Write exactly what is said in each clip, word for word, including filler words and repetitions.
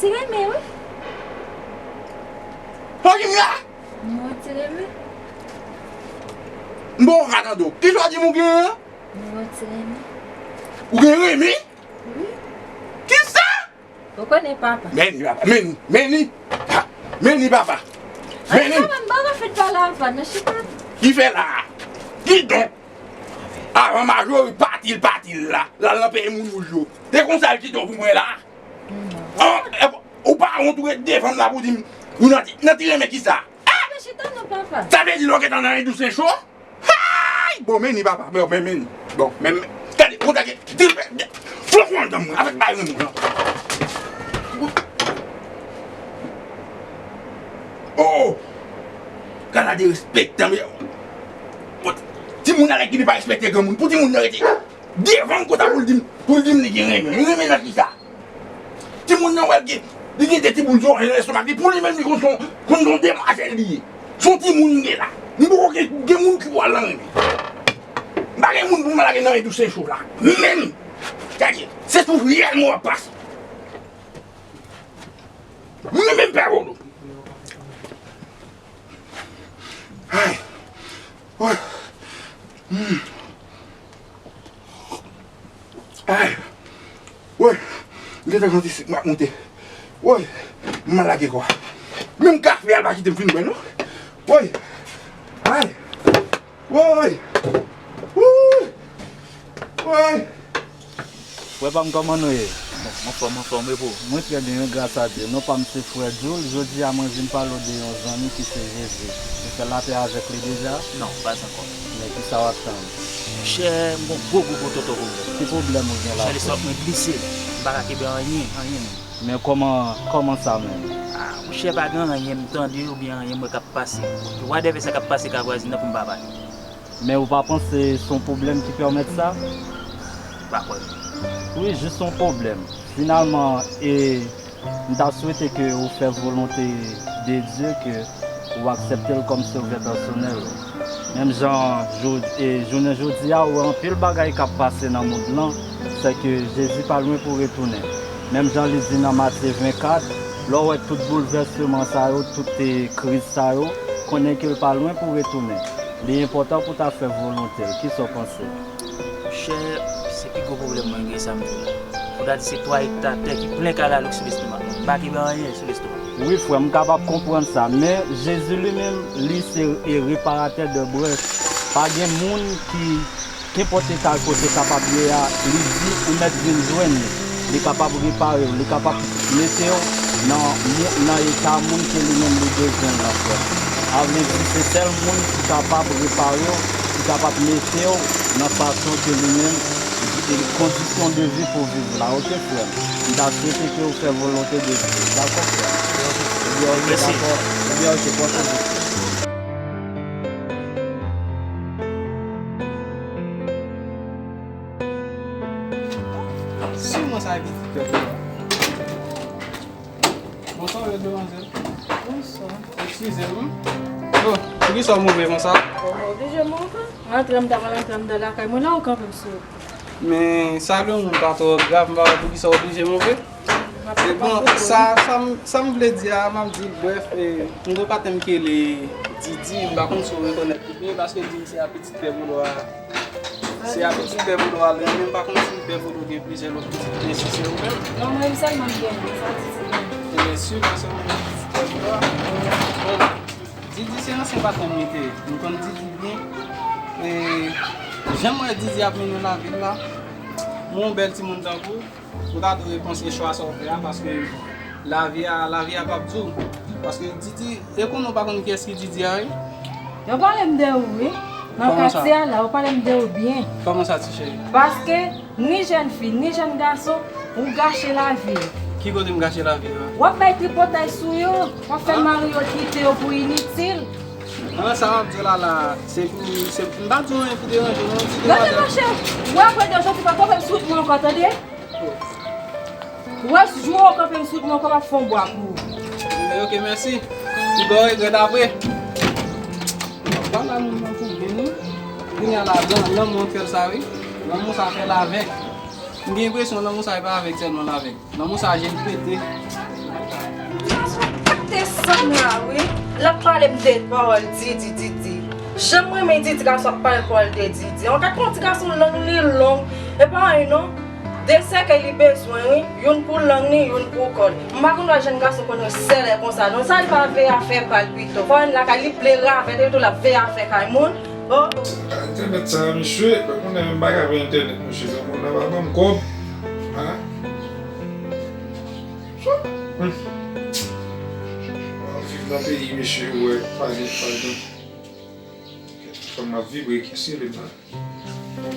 Ti renmen, wi. Sa w di m la? Nimewo ti renmen. M bon ka tande w. Kisa w di m ou genyen an? Nimewo ti renmen. Ou gen renmen? Wi. Kisa? Ou konnen papa. Men ni papa, men ni, men ni. Ha, men ni papa. Men ni. An, papa, m pa ka fèt pale avè w, nan chita. Ki fè la? Kidonk, avan Majori pati l, pati l la, l al nan peyi moun wouj yo. Se konsa l kidonk pou mwen la? An, e, ou pa wont ou ret devan m la pou di m, ou nan ti, nan ti renmen kisa? Ah! Papa, chita non, papa. Sa vle di lè w gentan nan Endou Sencho? Hay! Bon, men ni papa, men, men, men ni. Bon, men, men, gade, kontakte, di, di, flank ou anndan mwen, avèk bay renmen lan. Oh! Gade derespektan, men, bon, timoun nan ki li pa respekte granmoun, pou timoun nan rete devan m konsa pou l di m, pou l di m li gen renmen. Li renmen nan kisa? Timoun nan wè l gen, li gen de timoun sou lestomak li. Pou li menm, li konn son, konn son demwazèl li ye. Son timoun li ye la. M poko gen, gen moun ki pral nan renmen. M pa gen moun pou m lage nan Endou Sencho la. Menm, gade, se sou riyèl mwen w ap pase. Mwen menm pè Bolo. Ay. Woy. Hmm. Ay. Woy. M gentan santi sik mwen ap monte. Woy. M mal lage kò a. Menm kafe a l pa kite m fin bwè non. Woy. Ay. Woy. Wouy. Woy. Frè pa m, kòman nou ye? Bon, anfòm, anfòm, e pou ou? Mwen trè byen, wi, gras a Dye. Non pa m se Frè Jules. Jodi a, mwen vin pale w de yon zanmi ki se Jezi. Ou fè lapè avèk li deja? Non, pa ankò. Men kisa w ap tann? Monchè, m gon gwo, gwo, gwo toto pwoblèm. Ki pwoblèm ou gen la? Monchè, lestomak mwen glise. M pa ka kenbe anyen, anyen menm. Men kòman, kòman sa menm? Ah, monchè, pa gen anyen m tande oubyen anyen m wè k ap pase. Whatever sa k ap pase kay vwazin nan pou m pa pale. Men ou pa panse se yon pwoblèm ki pèmèt sa? M pa kwè. Wi, jis yon pwoblèm. Finalman, e, m ta swete ke ou fè volonte de Dye, ke ou aksepte l kòm sovè pèsonèl ou. Menm jan jodi, e, jounen jodi a, ou wè anpil bagay k ap pase nan mond lan, sèke Jezi pa lwen pou retounen. Menm jan li di nan Matye vennkat, lè w wè tout boulvèsman sa yo, tout, e, kriz sa yo, konnen ke l pa lwen pou retounen. Li enpòtan pou w ta fè volonte l. Kisa w panse? Monchè, se pi gwo pwoblèm mwen gen sa m di w la. Fò w ta di se twa ekta tè ki plen kalalou sou lestomak mwen. M pa kenbe anyen sou lestomak mwen. Wi, frè m, m kapab konprann sa. Men, Jezi li menm, li se, e, reparatè de brèf. Pa gen moun ki, kenpòt eta kote kapab ye a, li di ou mèt vin jwenn li. Li kapab repare w, li kapab mete w nan, nan eta moun ke li menm li bezwen l lan, frè m. Sa vle di, se sèl moun ki kapab repare w, ki kapab mete w nan fason ke li menm, e, kondisyon de vi pou viv la, oke, frè m? M ta swete ke w fè volonte de Dye, dakò, frè m? Ebyen, oke, dakò. Ebyen, oke, pòte byen. Siman sa epi ti pèp la. Bonswa, bèl demwazèl. Bonswa. Eskize m. Oh, poukisa w move konsa? Bon, mwen oblije move. Rantre m ta pral rantre anndan lakay mwen la, ou kanpe m sou wout. Men, sa gen yon moun pa twò grav, m pa wè poukisa w oblije move. M ap... E bon, sa, sa m, sa m vle di a, m ap di l, brèf, e, m gen yon patnè m ki rele Didi, m pa konn si w rekonèt li byen, paske Didi se a pitit pè Bolo a. Se a pitit pè Bolo a li menm, pa konn si pè Bolo gen plizyè lòt pitit, men si se ou menm. Non, mwen menm sèlman m genyen, sa Didi menm. Ebyen, si se ou menm pitit pè Bolo a. Bon, Didi se ansyen patnè m li te ye. M konn Didi byen. E, jan m wè Didi ap mennen lavi l la, mwen yon bèl timoun tankou w, ou ta dwe panse chwa sa w fè a, paske lavi a, lavi a p ap di w. Paske Didi, e konnen w pa konn kiyès ki Didi a, wi. Yo pale m de ou, wi. Nan katye a la, yo pale m de ou byen. Kòman sa, ti cheri? Paske ni jèn fi, ni jèn gason, ou gache lavi w. Ki kote m gache lavi m, an? W ap bay tripotay sou yo, w ap fè mari yo kite yo pou initil. An, sa m ap di w la la, se pou, se, m pa di w anyen pou deranje w, non, ti demwazèl. Gade, monchè, ou apre de jodi pa kanpe m sou wout mwen ankò, tande? Ou wè, jou ou kanpe m sou wout mwen ankò, m ap fè yon bwa pou ou. Ebyen, oke, mèsi. Piga w regrèt apre. Pale a moun nan pou byen, wi. Kounye a la, lan-, lanmou an fè l sa, wi. Lanmou sa fè l avèg. M gen enpresyon lanmou sa e pa avèg sèlman l avèg. Lanmou sa je l pete. Te sanm la, wi. L ap pale m de pawòl Didi, Didi. Jan m renmen Didi, gason ap pale m pawòl de Didi. Yon gad yon ti gason lang li long. E pa anyen non. De sèkèy li bezwen, wi. Youn pou lang li, youn pou kò l. M pa konn wè jèn gason konn resèlè konsa non. Sa li pa veye afè pa l pito. Fò l lakay li ple ravèt etou l ap veye afè kay moun. Oh. Entènèt sa, mesye, pa konnen menm bagay avè entènèt, mesye. Granmoun nan pa ban m kòb. Ha? Hum. Ap viv nan peyi, mesye, ou wè, pa gen, pa gen. Fò m ap vibre, kiyès ki rele m la? Bon.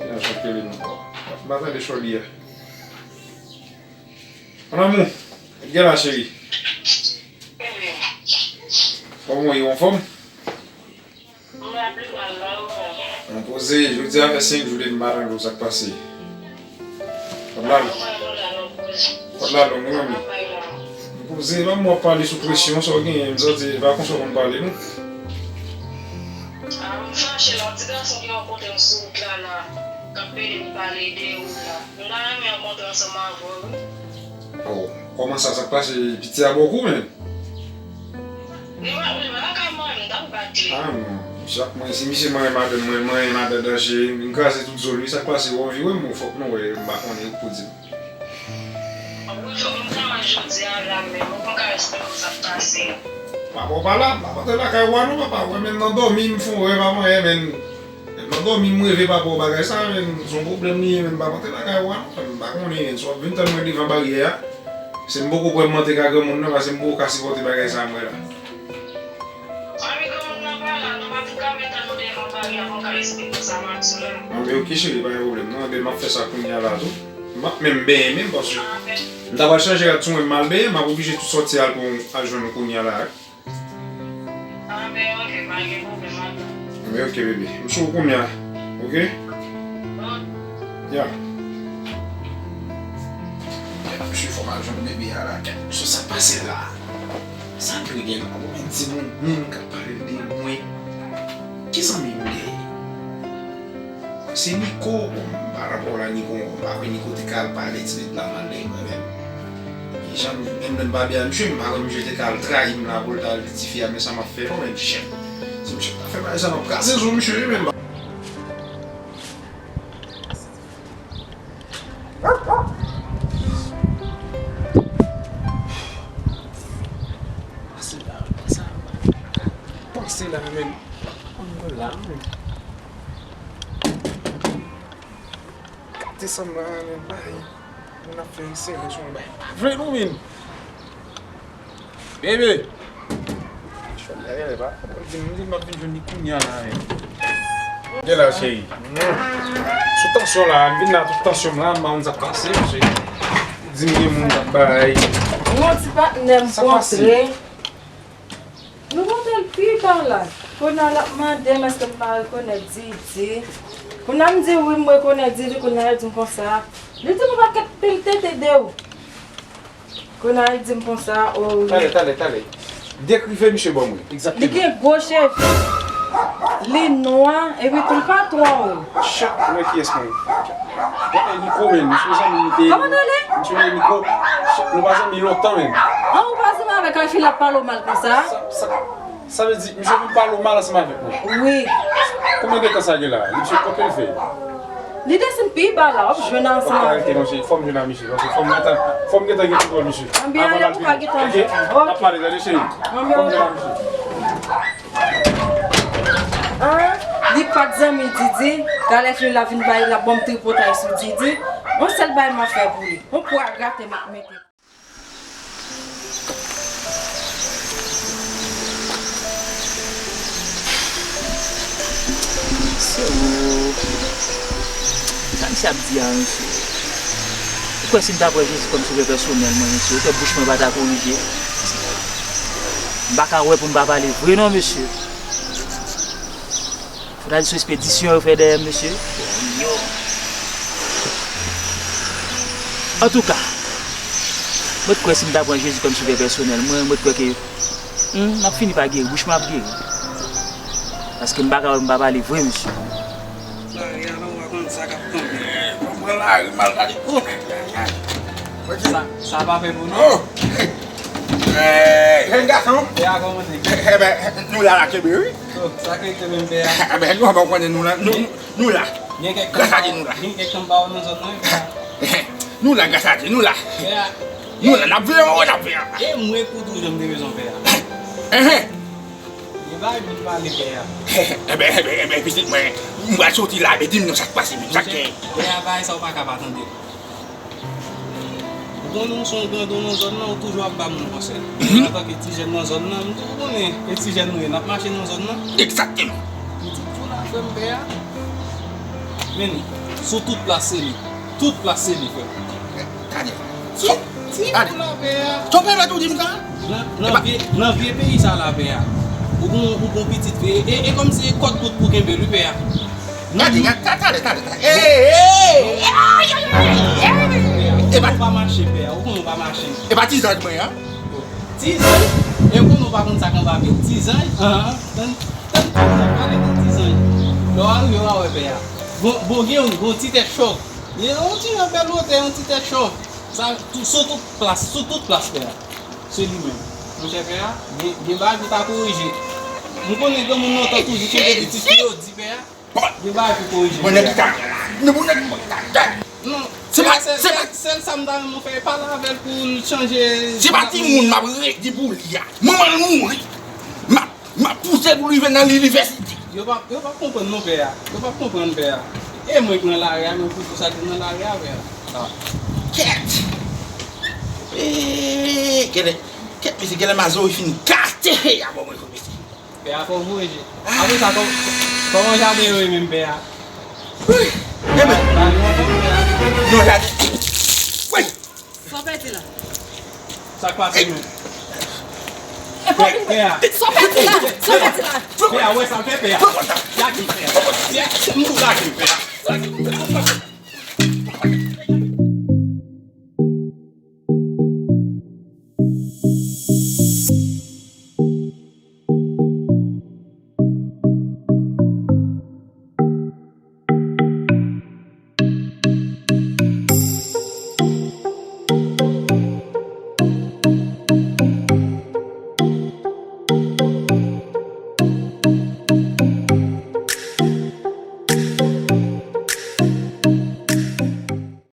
Gen yon jan k rele m ankò. M pa tande Shorty a. Mon amour, gen la, cheri. Kòman w ye, w anfòm? Mwen poze, jodi a fè senk jou depi m pa tande w, sa k pase? Kòd la long. Kòd la long, wi, manmi. M poze, manmi, w ap pale sou presyon, sa w genyen, m santi, e pa konsa w konn pale, non. Ah, m fache la, ti gason ki rankontre m sou wout la, la, k ap pede m pale de ou la. M ta renmen rankontre ansanm avè w, wi. Oh, kòman sa, sa k pase? Piti a ba w kou, menm? Li pa, li pa lakay mwen, m t ap bat li. Ah, non. Misye ap manyen, si misye manyen madanm mwen, manyen madanm Danje, m kraze tout zo l, wi, sa k pase, w anvi wè m, fòk nou wè, m pa konnen, ou k pou di m. Wi, fòk m ta wè jodi a la menm, ou pa ka eksplike m sa k pase. Papa w pa la, m p ap antre lakay ou a non, papa, ou wè, menm nan dòmi, m fè yon rèv avan yè, menm. Menm nan dòmi, m reve papa w bagay sa, menm, se yon pwoblèm li ye, menm, m p ap antre lakay ou a non, menm, m pa konnen, menm, si w ap vin tann mwen devan baryè a, se m poko kwè m antre ka granmoun nan, paske m poko ka sipòte bagay sa a m wè la. Anvi granmoun nan pa la, non, m ap ka vin tann ou devan baryè a pou m ka eksplike w sa m ap di w la. Anben, oke, cheri, pa gen pwoblèm, non, anben, m ap fè sa kounye a la tou. M ap menm benyen menm, paske m ta pral chanje rad sou mwen, m al benyen, m ap oblije tou sòti al pou al jwenn ou kounye a la, wi. Anben, oke, pa gen pwoblèm, atann. Anben, oke, bebe. M sou ou kounye a, oke? Ya. Kèt, mesye, fò m al jwenn bebe a la. Kèt, mesye, sa k pase la? Sa k rive la? Ou menm di moun, moun k ap pale de mwen. Ki zanmi m li ye? Se Niko, bon, m pa nan pawòl a Niko ankò, m pa kwè Niko te ka al pale ti bèt la mal de mwen menm. Jan m, menm lè m pa byen ak misye, m pa kwè misye te ka al trayi m la pou l ta al di tifi a, men sa m ap fè non, men chèf. Si misye ta fè bagay sa, m ap kraze zo misye, wi, menm. Pase la, pase la, pase la, menm. Ann la, menm. Gade sanm la, menm, bay. Moun ap fè eseye sou mwen, bay. Pa vle non, menm. Bebe! Chòt la genlè pa. Di m, di m ap vin jwenn li kounye a la, menm. Gen la, cheri. Sou tansyon la, m vin la tout tansyon m la, m pa konn sa k pase, mesye. Di m gen moun k ap bay. Yon ti patnè m kontre. Nou kontre l pi ta la. Kounye a l ap mande m èske m pa rekonèt Didi. Kounye a m di wi, m rekonèt Didi, kounye a l di m konsa. Li di m yon pakèt pil tete de ou. Kounye a li di m konsa, o wi. Talè, talè, talè. Dekrive misye ban mwen, egzakteman. Li gen gwo cheve. Li nwa, epi tou l pa twò wo. Chèt, mwen kiyès mwen? Bon, e Niko, men, misye zanmi m te. Kòman w rele? Misye rele Niko. Chèt, nou pa zanmi lontan, men. An, ou pa zanmi avèk yon fi l ap pale w mal konsa? Sa, sa, sa vle di, misye vin pale w mal ansanm avèk mwen? Wi. Konbyen de tan sa gen la? Misye, konbyen l fè? Li desann pi ba la, w ap jwenn ansanm avè l. Fò m gentan, fò m jwenn a misye, paske fò m gentan, fò m gentan gen kontwòl misye. Anben, alè pou w ka gentan jwenn. Ok? N ap pale, tande, cheri. Anben, fò m jwenn a misye. An, li pa t zanmi Didi, talè fini l ap vin bay, l ap ban m tripotay sou Didi. Yon sèl bagay m ap fè pou li. Yon pwa graten m ap mete. Mesye, o. Sa misye ap di a, mesye? Ou kwè si m ta pran Jezi kòm sovè pèsonèl mwen, mesye, ou kwè bouch mwen pa ta korije? M pa ka wè pou m pa pale vre non, mesye. Fò ta di se yon espedisyon yo fè dèyè m, mesye. Antouka, mwen t kwè si m ta pran Jezi kòm sovè pèsonèl mwen, mwen t kwè ke, hmm, m ap fini pa geri, bouch mwen ap geri. Paske m pa ka wè m pa pale vre, mesye. Lari a la, ou pa konn sa k ap tonbe. Mwen pran lari m al gade. Oh! Sa, sa pa fè pou nou? Oh! Hey, jèn gason. Pè a, kòman w ye? Enben, nou la, la kenbe, wi. Oh, sa k rete menm, pè a? Enben, nou, anben, w konnen nou la, nou, nou la. Gen kèk tan m pa wè, gen kèk tan m pa wè nan zòn nan, wi, pè a. Nou la, gras a Dye, nou la. Pè a. Nou la, n ap veye anwo, n ap veye anba. E mwen pou tou jan m te bezwen, pè a. Enhen. Gen bagay pou n pale, pè a. Enben, enben, enben, pitit mwen, m pral soti la, men di m non, sa k pase menm, sa k genyen? Pè a, bagay sa ou pa ka pa tande. Ou konnen ou se yon grandon nan zòn nan, ou toujou ap ba moun konsèy. Mhm. Antanke ti jèn nan zòn nan, m tou konnen e ti jèn nou ye, n ap mache nan zòn nan. Egzakteman. Pitit ou la, frè m, pè a. Men, sou tout plas se li. Tout plas se li, frè m. Tande. Ti, ti ou la, pè a. Sa w pèmèt ou di m sa? Nan, nan vye, nan vye peyi sa la, pè a. Ou gon, ou gon pitit, e, e, e kòmsi e kòt kout pou kenbe l, wi, pè a. Gade, gade, ta-, talè, talè, talè. Ey, ey, ey, ey, ey. Ou konnen ou pa mache, pè a. Ou konnen ou pa mache. E pa ti zanj mwen an? Ti zanj? E ou konnen ou pa konn sa k anba pye. Ti zanj? An, an. Tann, tann ti zanj, pale tann ti zanj. Lè w arive, w a wè, pè a. Bon, bon, gen yon, gon ti tèt chòv. Gen yon ti jan bèl wotè, yon ti tèt chòv. Sa, tou, sou tout plas, sou tout plas, pè a. Se li menm. Monchè, pè a, gen, gen bagay pou ta korije. M konnen granmoun lontan toujou kenbe pitit li yo di, pè a. Bon. Gen bagay pou korije. Bon, nèg ki ta, nou bon nèg ki ta. Non, se pa, se pa sèl sa m ta renmen fè, pale avè l pou l chanje. Se pa timoun m ap redi pou li a. Manman l mouri. M ap, m ap pouse l pou l rive nan linivèsite. Yo p ap, yo p ap konprann non, pè a. Yo p ap konprann, pè a. E mwen k nan lari a, mwen pou tou sa ki nan lari a, pè a. Ah. Kèt. Eee, kèt, kèt, mesye, kèt, mazo fin gate. A bon, mwen, mesye. Pè a, fò w voye je. Apre sa, kò-, kòman jaden yo ye menm, pè a? Wi. Enben. Ba, ba nou anfòm, pè a. Non, jaden. Wi. Sa w pèdi la? Sa k pase menm? Pè, pè a. Sa w pèdi la? Sa w pèdi la? Pè a, wè sa l fè, pè a. Lage l, pè a. Pè a, m tou lage l, pè a.